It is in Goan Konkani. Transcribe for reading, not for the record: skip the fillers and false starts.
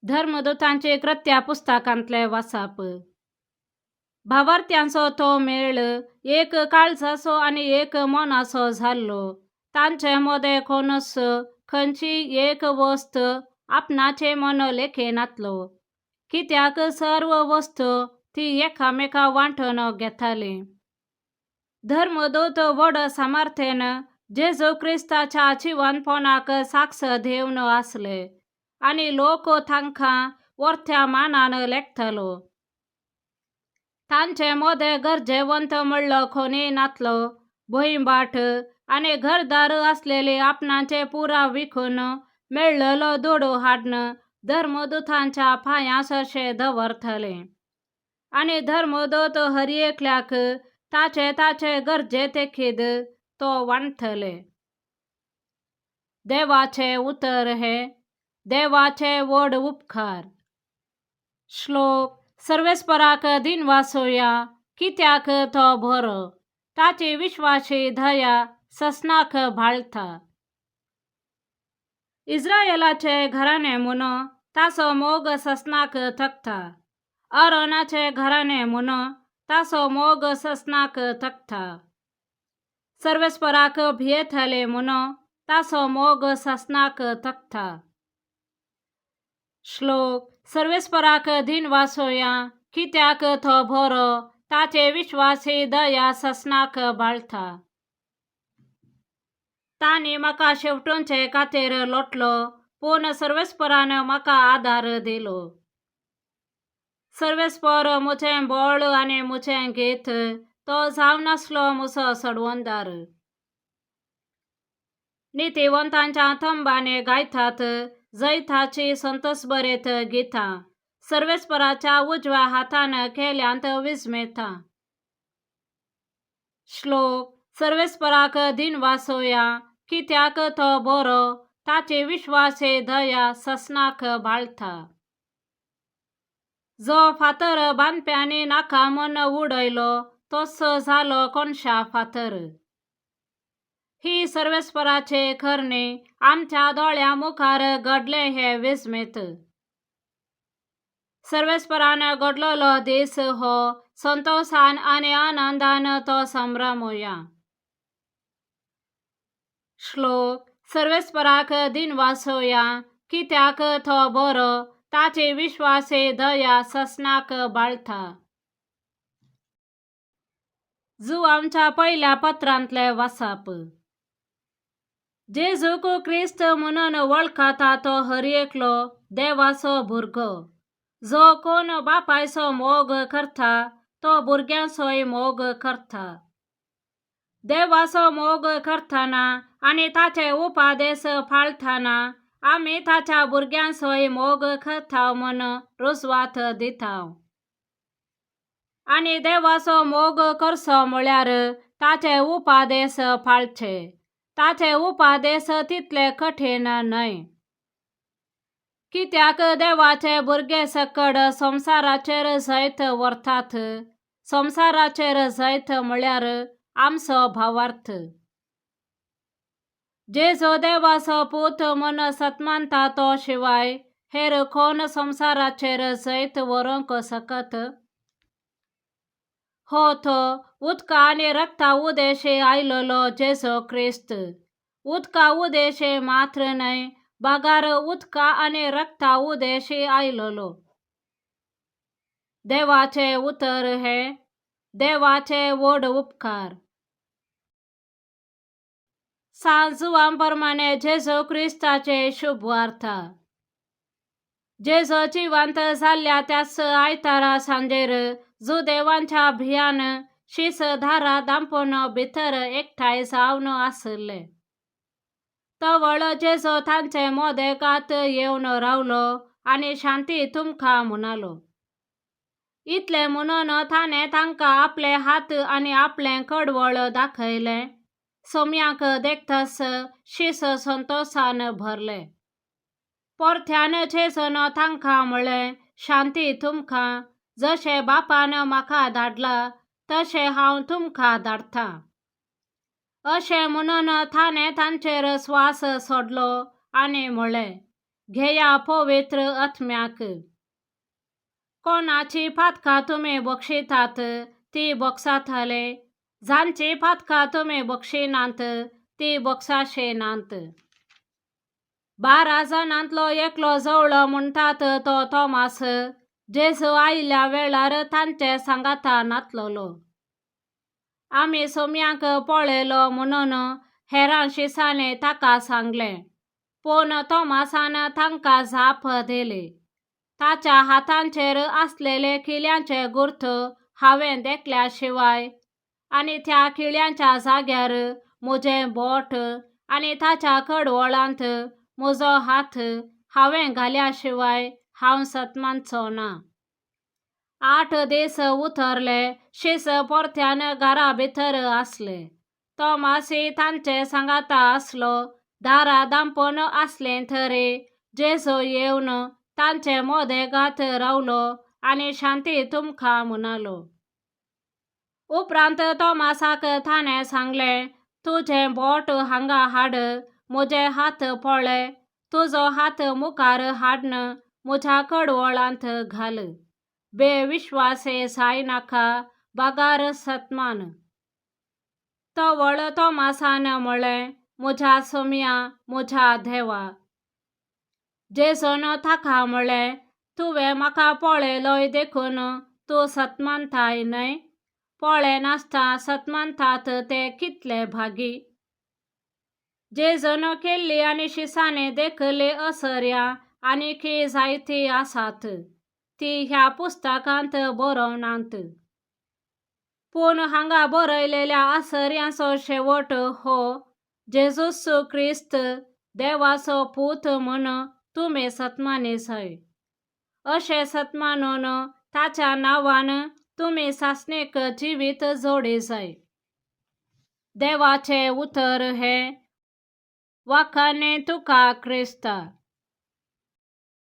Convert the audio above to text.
धर्मदूतांचे कृत्या पुस्तकांतले वासाप. भावार्थ्यांचो तो मेळ एक काळजाचो आनी एक मनाचो जाल्लो. तांचे मदें कोणूच खंयची एक वस्त आपणाचे म्हण लेखिनातलो, कित्याक सर्व वस्तू ती एकामेका वांटून घेताली. धर्मदूत व्हड सामर्थ्यान जेजू क्रिस्ताच्या जिवनपणाक साक्ष दिवन आसले आनी लोक तांकां वर्त्या मानान लेखतालो. तांचे मदें गरजेवंत म्हणलो कोणूय नातलो. भुंयभाट आनी घरदार आसलेली आपणाचे पुरा विकून मेळ्ळलो दुडू हाडून धर्मदूतांच्या पांयां सरशे दवरताले आनी धर्मदूत हर एकल्याक ताचे ताचे गरजे तेखीद तो वांटतले. देवाचे उतर हे देवाचे व्हड उपकार. श्लोक. सर्वेस्पराक दिनवासोया, कित्याक तो बरो, ताची विश्वासी दया ससनाक भाळता. इस्रायलाचे घराणें म्हूण ताचो मोग ससनाक थकता. आरोनाचे घराणें म्हूण ताचो मोग ससनाक थकता. सर्वेस्पराक भियेतले म्हूण ताचो मोग ससनाक थकता. श्लोक. सर्वेस्पराक दिनवासोया, कित्याक तो बरो, ताचे विश्वासी दया ससनाक भाळता. तांणी म्हाका शेवटूचे खातीर लोटलो, पूण सर्वेस्परान म्हाका आदार दिलो. सर्वेस्पर म्हजें बळ आनी म्हजें गीत, तो जावन आसलो म्हजो सडवणदार. नितीवंतांच्या थंबांनी गायतात जैताची संतोसभरीत गितां, सर्वेस्पराच्या उजव्या हातान केल्यांत विस्मेतां. श्लोक. सर्वेस्पराक दिनवासोया, कित्याक तो बरो, ताची विश्वासी दया ससनाक भाळता. जो फातर बांदप्यांनी नाका म्हूण उडयलो, तोच जालो कोनशा फातर. ही सर्वेस्पराचे करणी, आमच्या दोळ्यां मुखार घडलें हें विस्मीत. सर्वेस्परान घडलेलो दीस हो, संतोशान आनी आनंदान तो संभ्रमुया. श्लोक. सर्वेस्पराक दिनवासोया, कित्याक तो बरो, ताची विश्वासी दया ससनाक भाळता. जुवांच्या पयल्या पत्रांतले वासाप. जेजूक क्रिस्त म्हणून वळखता तो हर एकलो देवाचो भुरगो. जो कोण बापायचो मोग करता तो भुरग्यांचोय मोग करता. देवाचो मोग करतना आनी ताचे उपदेश पाळतना आमी ताच्या भुरग्यांचोय मोग करता म्हूण रुजवात दिता. आनी देवाचो मोग करचो म्हळ्यार ताचे उपदेश पाळचे. ताचे उपदेश तितले कठीण न्हय, कित्याक देवाचे भुरगे सकड संवसाराचेर जैत व्हरतात. संवसाराचेर जैत म्हळ्यार आमचो भावार्थ. जेजू देवाचो पूत म्हूण सतमानता तो शिवाय हेर कोण संवसाराचेर जैत व्हरूंक शकत? हो तो उदका आनी रक्ता उदेशी आयलेलो जेजू क्रिस्त. उदका उदेशी मात्र न्हय, बगर उदका आनी रक्ता उदेशी आयलेलो. देवाचे उतर हे देवाचे व्हड उपकार. सांत जुवां प्रमाणे जेजू क्रिस्ताचे शुभवार्ता. जेजू जिवंत जाल्ल्या त्याच आयतारा सांजेर जुदेवांच्या भियान शीस दारां धांपून भितर एकठांय जावन आशिल्ले. तवळ जेजू तांचे मदेगात येवन रावलो आनी शांती तुमकां म्हणालो. इतलें म्हणून ताणें तांकां आपले हात आनी आपलें कडवळ दाखयलें. सोम्याक देखताच शीस संतोशान भरलें. परत्यान जेजून तांकां म्हळें, शांती तुमकां. जशें बापान म्हाका धाडला तशें हांव तुमकां धाडटा. अशें म्हणून ताणें तांचेर स्वास सोडलो आनी म्हळें, घेया पवित्र आत्म्याक. कोणाची पातकां तुमी बक्षितात ती बक्षातले, जांची पातकां तुमी बक्षिनात ती बक्षाशे नात. 12 जाणांतलो एकलो जवळो म्हणटात तो तोमास जेजू आयिल्ल्या वेळार तांचे सांगाता नातलोलो. आमी सोम्यांक पळयलो म्हणून हेरां शिसांनी ताका सांगलें, पूण तोमासान तांकां जाप दिली, ताच्या हातांचेर आसलेले किल्यांचे गुर्थ हांवें देखल्या शिवाय आनी त्या किळ्यांच्या जाग्यार म्हजें बोट आनी ताच्या कडवळांत म्हजो हात हांवें घाल्या शिवाय हांव सतमानचो ना. 8 दीस उतरले, शीस परत्यान घरा भितर आसले. तोमासी तांचे सांगाता आसलो. दारां दांपून आसलें तरी जेजू येवन तांचे मदेगात रावलो आनी शांती तुमकां म्हणालो. उपरांत तोमासाक ताणें सांगलें, तुजें बोट हांगा हाड, म्हजे हात पळय, तुजो हात मुखार हाडन म्हज्या कडवळांत घाल. बेविश्वासे जायनाका, बगर सतमान. तवळ तोमासान म्हळें, म्हज्या सोम्या, म्हज्या देवा. जेजून ताका म्हळें, तुवें म्हाका पळयलोय देखून तूं सतमानताय न्हय? पळयनासतना सतमानतात ते कितले भागी. जेजून केल्ली आनी शिसांनी देखिल्ली असर्यां आनीकय जायतीं आसात, ती ह्या पुस्तकांत बरोवनात. पूण हांगा बरयलेल्या आसर्यांचो शेवट हो जेजूस क्रिस्त देवाचो पूत म्हूण तुमी सतमानी जाय. अशें सतमानून ताच्या नांवान तुमी सासणीक जिवीत जोडी जाय. देवाचें उतर हें. वाखाणे तुका क्रिस्ता.